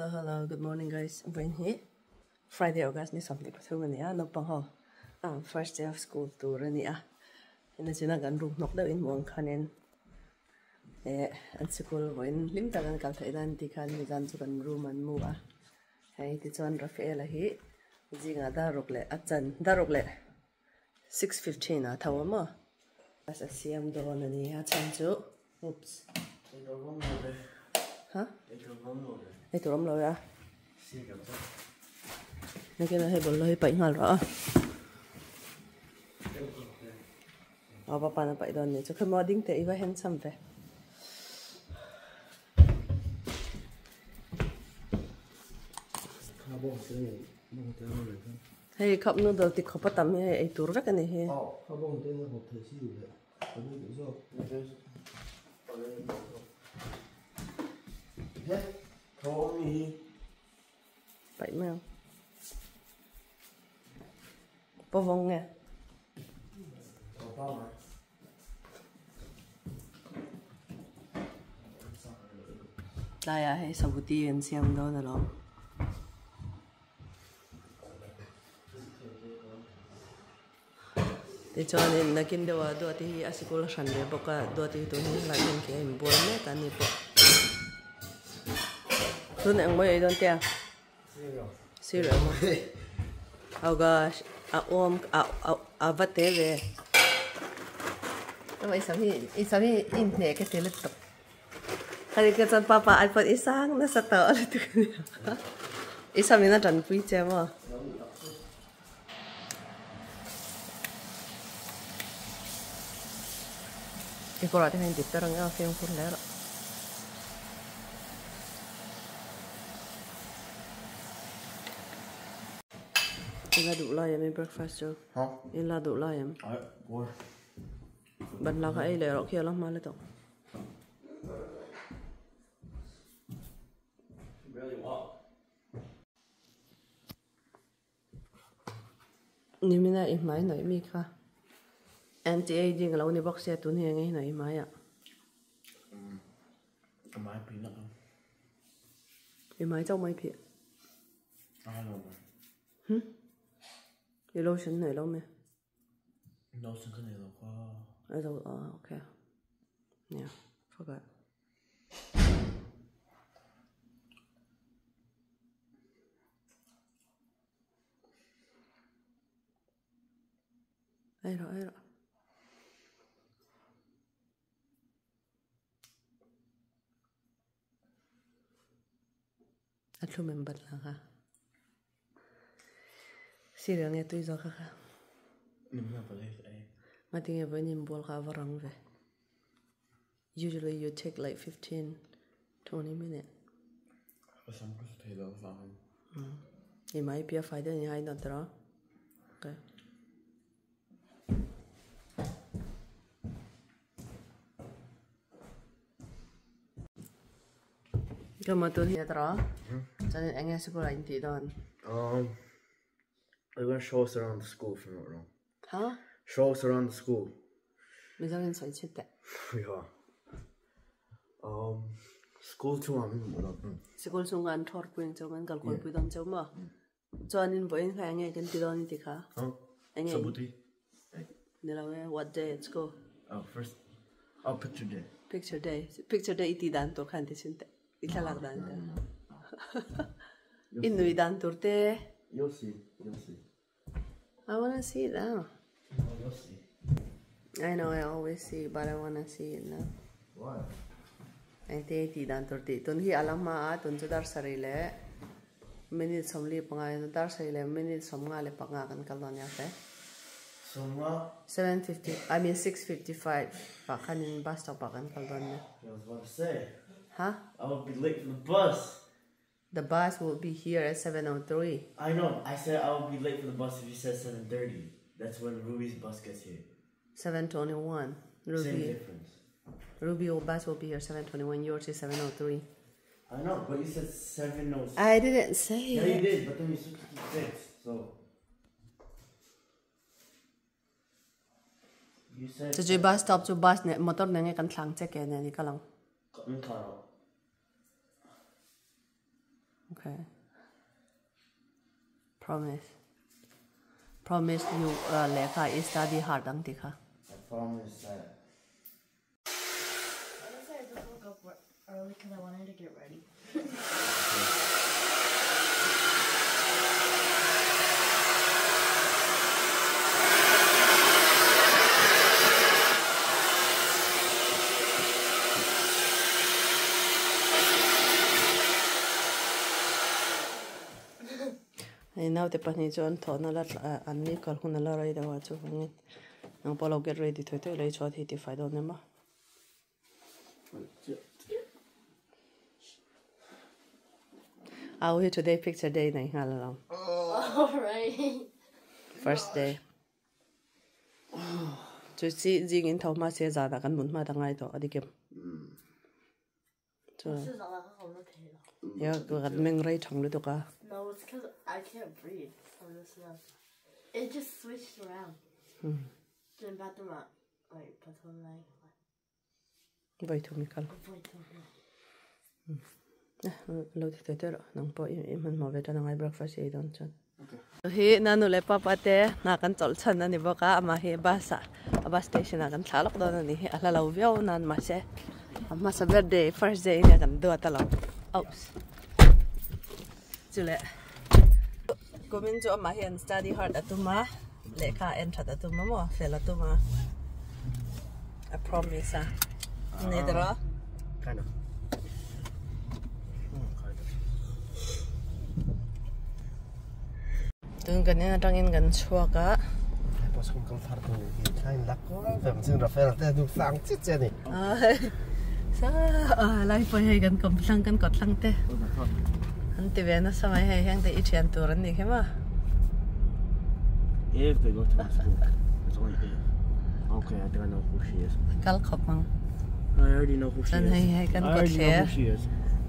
Hello hello good morning guys vawiin hi Friday August ni 23 a ni a naupang ho ah first day of school tur a ni a hena china kan room hnawk deuh in hmuh ang khanin eh an sikul vawiin hlim tak an kal theih nan tih khan nizan chu kan room an mu a hei tichuan Rafaela hi zingah dar ruk leh a chan dar ruk leh 6:15 ah tho a maw bus a siam dawn a ni a chhan chu oops ha ei tur awm lo e a nakin ah hei bawlhhlawh hi paih nghal rawh a aw papa na paih dawn a ni chu khemaw ding teh i va handsome ve. Hei cup noodle ti khawp a tam hi hei ei tur vek a ni hi. Paih mai ang. Pawvawng nge. Tlaiah hei sabuti an siam dawn alawm. Tichuanin nakin deuhah Duati hi a sikul a hran ve bawk a, Duati hi tun hi helai hian khi a inbual mek a ni pawh. Tun engmaw ei dawn tia? Cereal maw? Oh gosh, a awm a a a va te ve. Tama i sam hi i sam hi i inhneh ka ti lutuk. Khani ka chuan papa ai pawn i sang nasa tawh lutuk a nia. I sam in a tanpui che maw? I kawrah te khan in dip ber ang e aw fimkhur hle rawh. I la duh lai em i breakfast chu? I la duh lai em? Ban la kha ei leh rawh khi a la hma le tawh. Nimina i hmai hnawih mi kha anti aging a lo ni bawk sia tun hi eng nge hnawih i hmai ah. I hmai chauh mai phih. Hm i lotion hnawih lo mi. Lotion ka nei lo kha. A zo ah okay. Yeah, forgot. Ei rawh ei rawh. A thlum em bat la kha. Cereal nge tui zawk kha kha. Ngati nge vawiin inbual kha a va rang ve. Usually you take like 15 20 minute. I mai pia fai deuh ni hai na tawh a. Okay. Ka ma tun hi tawh a. Chuanin eng nge sikul ah in tih dawn? They're gonna show us around the school if I'm not wrong. Huh? Show us around the school. Mizo in sawi chhit teh. Yeah. Um, school chungah min hmuh lo. Sikul chungah an thawr pui ang cheu kan kal kual pui dawn cheu maw? Chuanin vawiin kha eng nge kan ti dawn i ti kha? Huh? Eng nge? Sabuti. Ni lo e, what day at school? Oh, first. Oh, picture day. Picture day. Picture day i ti dan tur khan ti chhin teh. I thlalak dan te. I nui dan tur te. You'll see. You'll see. I wanna see it now. No, you'll see. I know I always see but I wanna see it now. Why? Engte i tih dan tur tih tun hi a la hma a tun chu dar sarih leh minute 45 dar sarih leh minute 55 kan kal dawn nia fe. Sawmnga? 7:50 I mean 6:55 ah khanin bus stop ah kan kal dawn nia. I was about to say. Huh? I will be late for the bus. The bus will be here at 7:03. I know. I said I will be late for the bus if you said 7:30. That's when Ruby's bus gets here. 7:21. Ruby. Same difference. Ruby bus will be here 7:21. Yours is 7:03. I know, but you said 7:06. I didn't say Yeah, you did, but then you switched to 6, so. You said. Chu chu bus stop chu bus ne motor ne nge kan thlang che ke ne ni ka lang. Min thla rawh. Okay. Promise. Promise you lehkha i study hard ang tih kha. I promise that. Honestly, I just woke up early because I wanted to get ready. Hei naute pahnih chu an thawhna la an ni kal hun a la rei deuh a chuvangin nang pawh lo get ready thawi thawi lei chhuat hi tifai dawn em a. Au hi today picture day nei nghal alawm. First day. Chu chi zing in tho hma se zanah kan mun hma ta ngai tawh a dikim. Chuan ya kan meng rei thang lutuk a. No, it's cause I can't breathe from this one. It just switched around. Then bathroom ah wait pathum lai Vai thum i kal. Vai thum lai. Lo ti teh teh rawh nang pawh i hmanhmawh ve tan angai breakfast i ei dawn chuan. Hi nanu leh papa te hna kan chawlh chhan a ni bawk a amah hi bus ah a bus station ah kan thlah lawk dawn a ni hi a hla lo viau nan mahse a hmasa ber day first day nia kan duat a lo oops chuleh kumin chu amah hian study hard a tum a lehkha a en that a tum a maw fel a tum a a promise a ni tawh. Kind of. Kind of. Tun kan in atangin kan chhuak a. Lai pawh hei kan kawm thlang kan kawt thlang te an ti ve nasa mai hei heng te i thian tur an nih khi maw. If they go to my school, it's only if. Okay, I think I know who she is. Kal khawp ang. I already know who she Chuan is. hei hei kan I kawt already know thler who she is.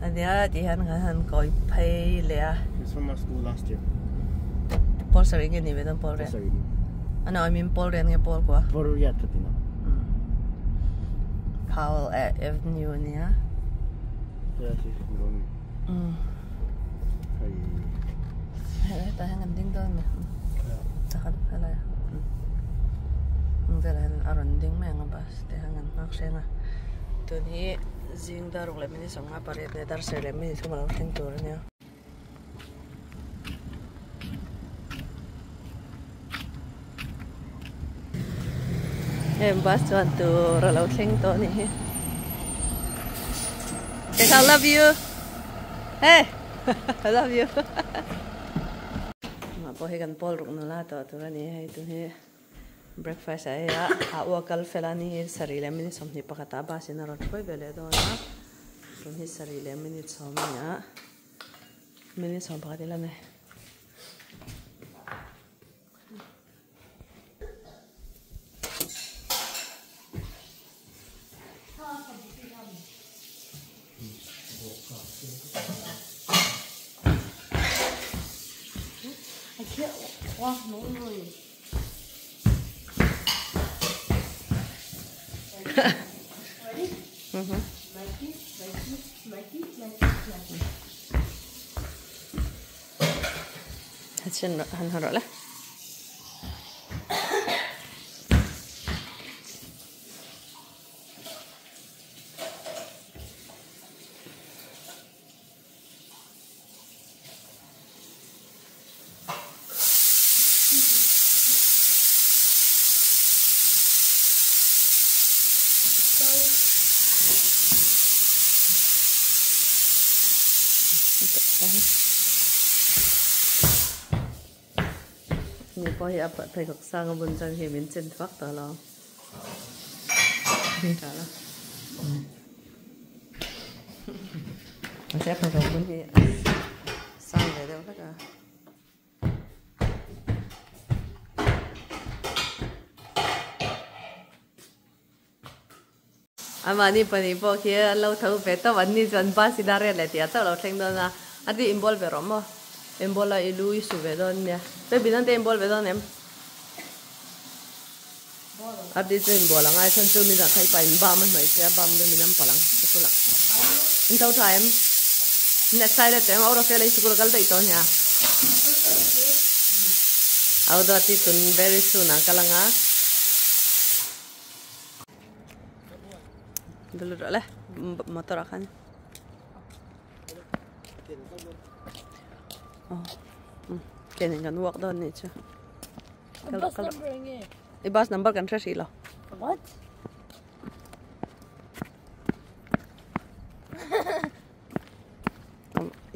ania ti hian kan han kawi phei leh a. She's from our school last year. Pawl sarih nge ni ve dawn pawl riat? Sorry. Ano I mean pawl riat nge pawl kua? Pawl riat ka ti na. Powell Avenue ania. Yeah, she's from London. Hei. Hei hetah hian kan ding dawn a mi? Takhan helai ah. Heng velah hian a rawn ding mai ang a bus te hian kan nghak hreng a. Tun hi zing dar ruk leh minute sawmnga pariat leh dar sarih leh minute thum a lo thleng tur a nia. Heng bus chuan tur a lo thleng tawh a nih hi. I love you. Hey! I love you. Mah pawh hi kan pawl ruk nula tawh tur a ni hei tun hi breakfast a ei a a ua kal fel a ni hi sarih leh minute sawmhnih pakhat ah bus in a rawn hruai ve leh dawn a tun hi sarih leh minute sawm a ni a minute sawm pakhat ila nei. I can't walk normally. Ready? Mm-hmm. Mikey, Mikey, Mikey, Mikey, Mikey. Han han han rawh le. Ni pawh hi a pheikhawk sang a bun chuan hei min chen vak tawh lo tha la mahse a pheikhawk bun hi sang ve deuh hlek a. Amahni pahnih pawh khi an lo tho ve tawp an ni chuan bus in a riat leh tih ah chauh lo thleng dawn a a ti inbual ve rawh maw inbual a i lu i su ve dawn nia baby nang te inbual ve dawn em a ti chu inbual a ngai chhan chu mi zah kha i pa in bam a hnawih che a bam te min an palh ang sikul ah in tho tha em. Excited te ma Rafael ai sikul kal dei to nya. Au do ti tun very soon ang kalanga. Dulu le motor akan. Oh. Kenin kan walk down ni chu. Bus number nge. I bus number kan thre lo. What?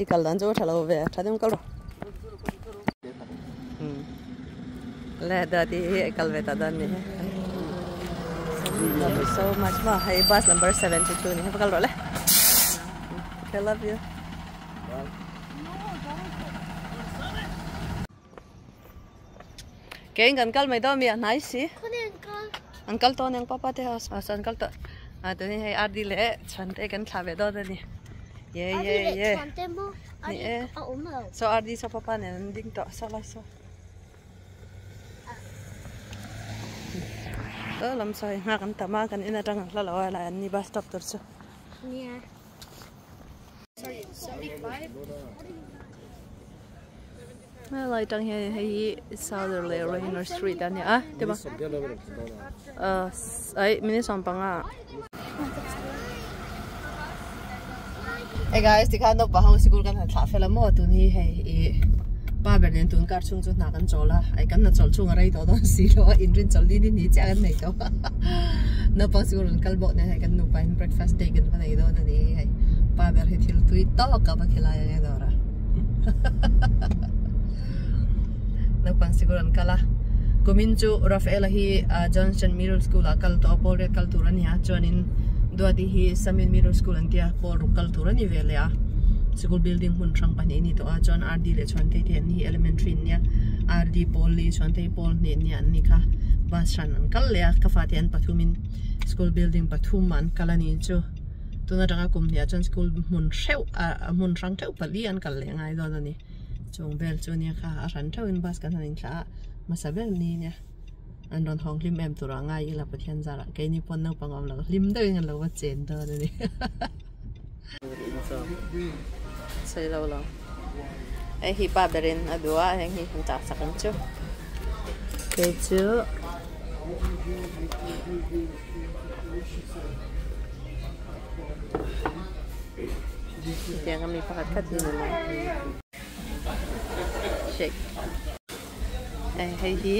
I kal dan chu thalo ve thadem kal ro. Le da ti hi kal ve ta dan ni. Love you so much ma. Hey bus number 72 ni kal ro le. Okay, love you. Keng kan kal mai do mi nice si. Uncle to nang papa te house as uncle to. A to ni hei ardi le chante kan thla ve do ni. Ye ye ye. Ni e. So ardi so papa ne ding to so lai so. To lam sai nga kan tama kan ina tang la la la ni bus stop tur chu. Yeah. Sorry, 75. Lai tang he hei Southerly Raynor Street ani a te ba ai mini som panga. Hey guys, ti khan no pa hang sikul kan thla fela mo tu ni hei i pa ber nen tun kar chung chu na kan chola ai kan na chol chung rai to don si lo in rin chol ni ni cha kan nei to no pa sikul kal bo ne hei kan nu pa in breakfast day kan ba nei do na ni hei pa ber he thil tui to ka ba khela ya do ra. Nagpang siguran kala kumin chu Rafaela hi Johnson Middle School akal to pol re kal turan hi chuanin duati hi Samin Middle School antia pol ru kal turan ni velea school building hun rang pani ni to a chuan RD le chuan te te ni elementary nia RD pol li chuan te pol ni ni an ni kha bus ran an kal le ka fa te an pathumin school building pathum an kalani chu tuna tanga kum nia chuan school mun hreu a mun rang theu pali an kal le ngai don ani chung bel chu nia kha a ran theuin bus kan hanin thla masabel ni nia an ron hong lim em tura ngai ila pathian zara ke ni pon no pangom lo lim deuh in lo wa chen do ni sei lo lo ai hi pa berin adua heng hi han cha sakang chu ke chu tiang kami pakhat khat ni na shake. Hey hi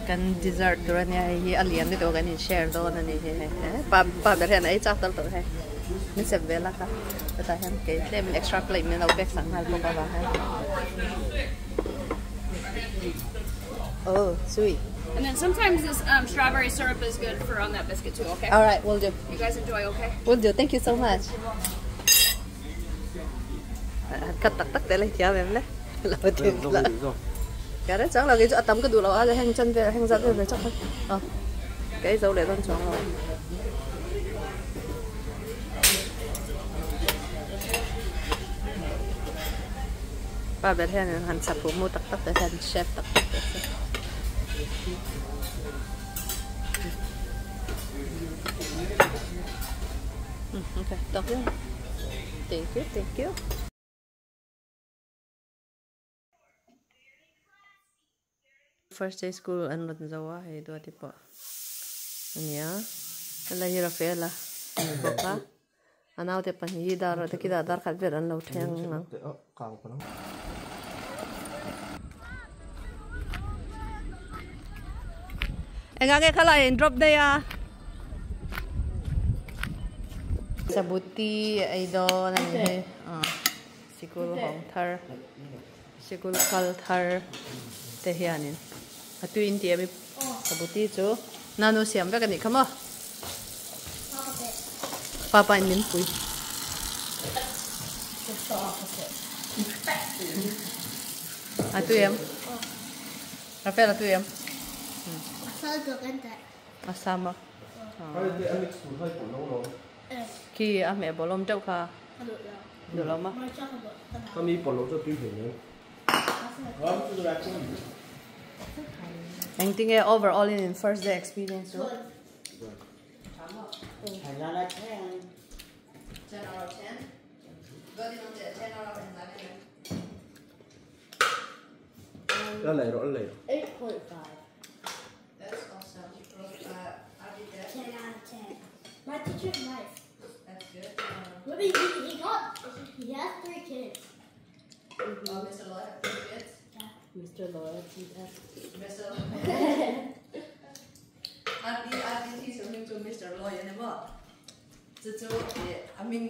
kan dessert duran ya hi alian ni to kan in share do na ni he pa pa ber hen ai chak tal to he ni se vela ka ta hen ke tlem extra plate me lo bek sang hal ko ba ha. Oh, sweet. And then sometimes this strawberry syrup is good for on that biscuit too, okay? All right, will do. You guys enjoy, okay? Will do. Thank you so much. Cắt tắc tắc để lấy thiam em đấy. Là tiền là. Cái đấy chẳng là cái chỗ tắm cái đủ lẩu á, hang chân về, hang giặt về chắc thôi. Cái dấu để con chó rồi. Ba bé hen hắn sập mua tắc tắc để hen chef tắc tắc. Okay, thank you. Thank you, thank you. First day school an ron zawa hei do ti pa ania la hi Rafaela boka anau te pan hi dar te ki dar khat ver an lo theng nang enga ke khala in drop day a sabuti ai do na ni he a sikul hong thar sikul kal thar te hianin atuin ti ami sabuti chu nanu siam vek ani khama papa in min pui atu em Rafael atu em asama ki a me bolom teu kha du lo ma kami bolom cho tui phen Anything overall in first day experience? 10 out of 10. 10 out of 10? A little. 8.5. That's awesome. 10 out of 10. My teacher's nice. That's good. Maybe he has 3 kids. Oh, Mr. Lloyd has 3 kids? Yeah. Mr. Lloyd, he has. Mr. Lloyd. I've been teaching him to Mr. Lloyd anymore. I mean,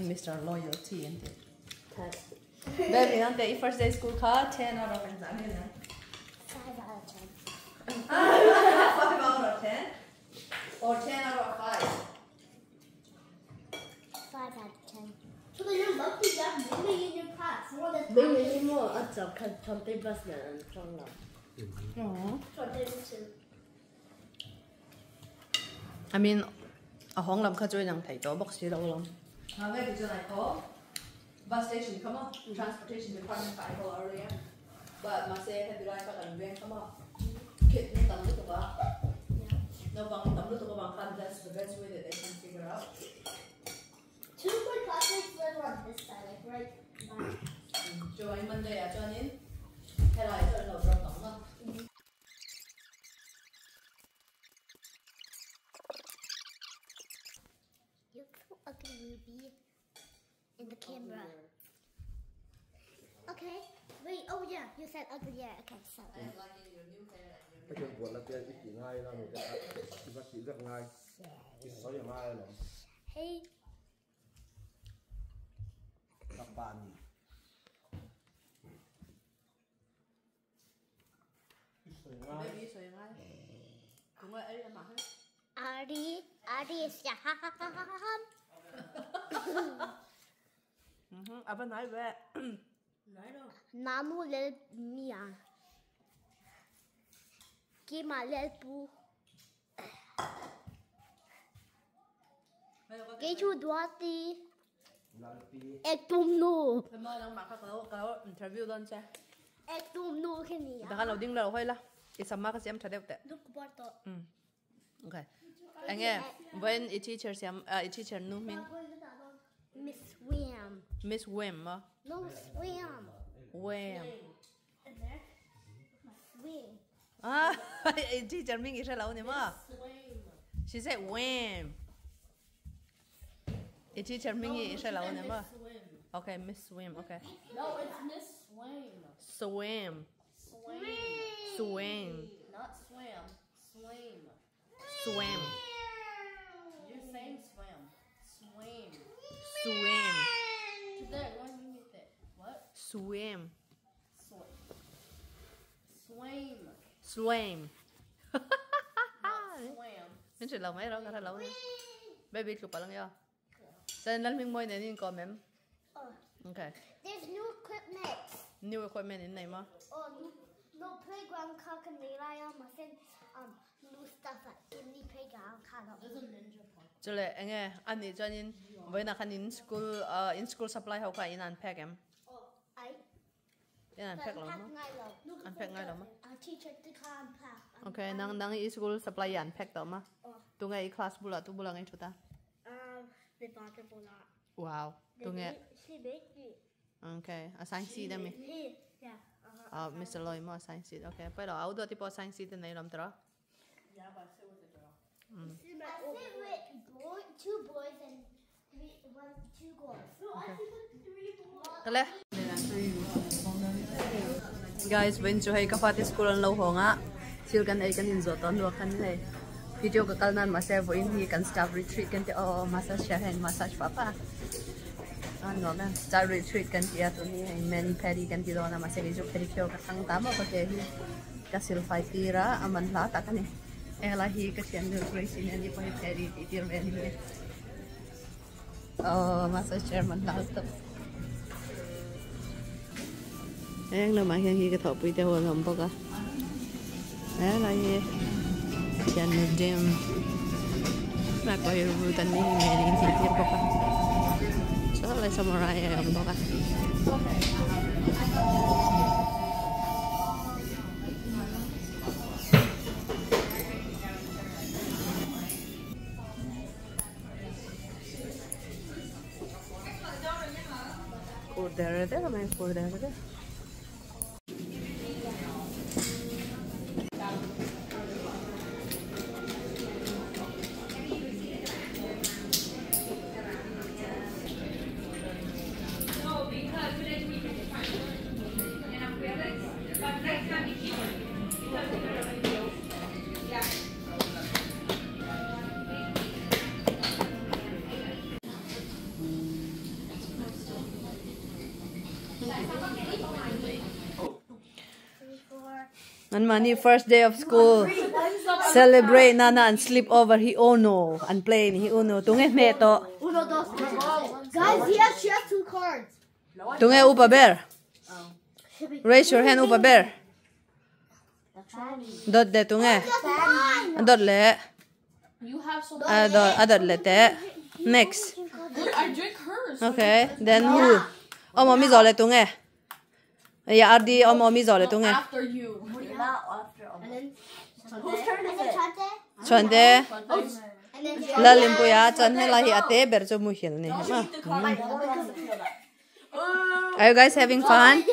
Mr. Loyalty and test. Baby, on the first day school car, 10 out of 10. 5 out of 10. 5 out of 10? Or 10 out of 5? 5 out of 10. So you're lucky you have many in your class. More than many more. I mean, a hong lam ka join ang thai to box lo lam. Where did you like call? Bus station, come on. Transportation department I call earlier. But ma say have you like ka kan come on. Kit ni tam lu to ba. No bang tam lu to ba kan that's the best way that they can figure out. 2 more classmates live on this side, like right by. Join Monday ah join in. Hello, I don't know drop down no. You look so ugly, Ruby, in the camera. Okay. Wait. Oh yeah, you said ugly. Yeah. Okay. So. I'm liking your new hair and your 一隻活啦，啲啲健拉啦，咪一一拉，啲水又拉咯。 Hey. 得班。 Baby 水拉。咁我哎呀嘛。 Ari, Ari is ja ha ha ha ha ha. Aber nein, wer? Namu lel mia. Gima lel bu. Geju duati. Ek dum no. 咁啊，两马克搞搞 interview 嗰阵。 Ek dum no 嘅你 大家留定留开啦，你什么个先出得得？ Look what the. Okay. Anh when a teacher siam a teacher nu ming Miss Wham. Miss Wham ma. No, Swam. Wham. Swim. Ah, a teacher ming is lâu nè ma. She said wham. A teacher ming is lâu nè ma. Okay, Miss Swim. Okay. No, it's Miss Swaim. Swim. Swaim. Swim. Not swam. Swaim. Swim. You're saying swam. Swim. Swim. There, go ahead and get that. What? Swim. Swim. Swim. Swim. Not swam. Mình chỉ lâu mấy đó, cái lâu. Baby chụp vào lăng yo. Cho nên mình môi này nên có mềm. Okay. There's new equipment. New equipment in này mà. Oh, no playground car can rely on my new stuff at in the playground car. There's a ninja park. Cho nên anh ấy anh ấy cho nên với là khăn in school in school supply học cái in unpack em. Oh, I. In unpack lắm mà. Unpack ngay lắm mà. Teacher to unpack. Okay, nang nang in school supply unpack đó mà. Tu ngay class bula tu bula ngay chú ta. The bottom bula. Wow. Tu nghe. She made me. Okay, assign seat em. Yeah. Mr. Lloyd mo assign seat. Okay, pero áo đồ tipo assign seat này làm đó. Yeah, but I sit with the girl. I sit with boy, 2 boys and 2 girls. No, I sit with 3 boys. Guys, when chu hei ka fati school an lo honga thil kan ei kan in zo ton lo khan hei video ka kalnan ma se vo in hi kan staff retreat kan te o massage chair hen massage papa an no na staff retreat kan ti atu ni hei mani pedi kan ti do na ma se ki chu pedicure ka thang ta ma ko te hi ka sil fai tira aman la ta kan ni ela hi ka thian nu grace in ni pa hi pedi ti tir ve ni oh massage chair man la ta Em là mà hiện khi cái thọ bùi theo ngầm bốc à, đấy là gì, chân một đêm, mà có yêu vui tận đi mẹ đi thì tiếp bốc à, số lại samurai ngầm bốc à. der mai fur der der. And mani first day of school celebrate nana and sleep over hi ono and play hi uno tunge me to. Uno, dos, tres. Guys, he has, she has 2 cards. Tunge upa bear. Raise your hand upa bear. Dot de tunge. Dot le. You have so Adot le te. Next. I drink hers. Okay, then who? Omo mi zole tunge. Ya ardi omo mi zole tunge. After you. And then whose turn is it? Chante. And then Lalimpuya chan hela hi ate ber chu mu hil ni. Are you guys having fun?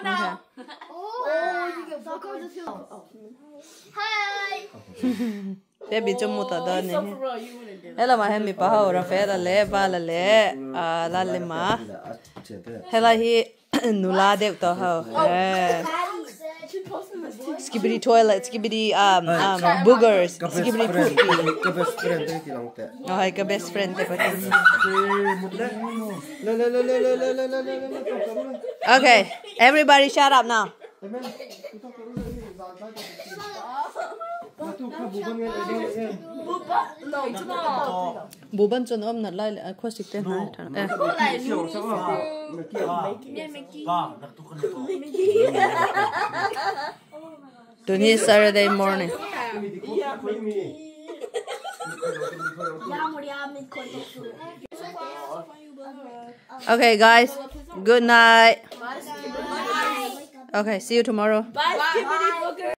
Yeah. Oh, you get 4 cards too. Hi. Te bi chu mu ta da ni. Hela ma hem mi pa ho Rafael le ba la le a la le ma. Hela hi nula deuh to ho. Skibidi toilet, skibidi boogers, skibidi poopy. Ka best friend te ti lang te. Oh, hi, ka best friend te pa. Le le le le le le le le le le. Okay, everybody shut up now. Buban chon om na lai le khwa sik te na. Tuni Saturday morning. Okay, guys. Good night. Okay, see you tomorrow. Bye.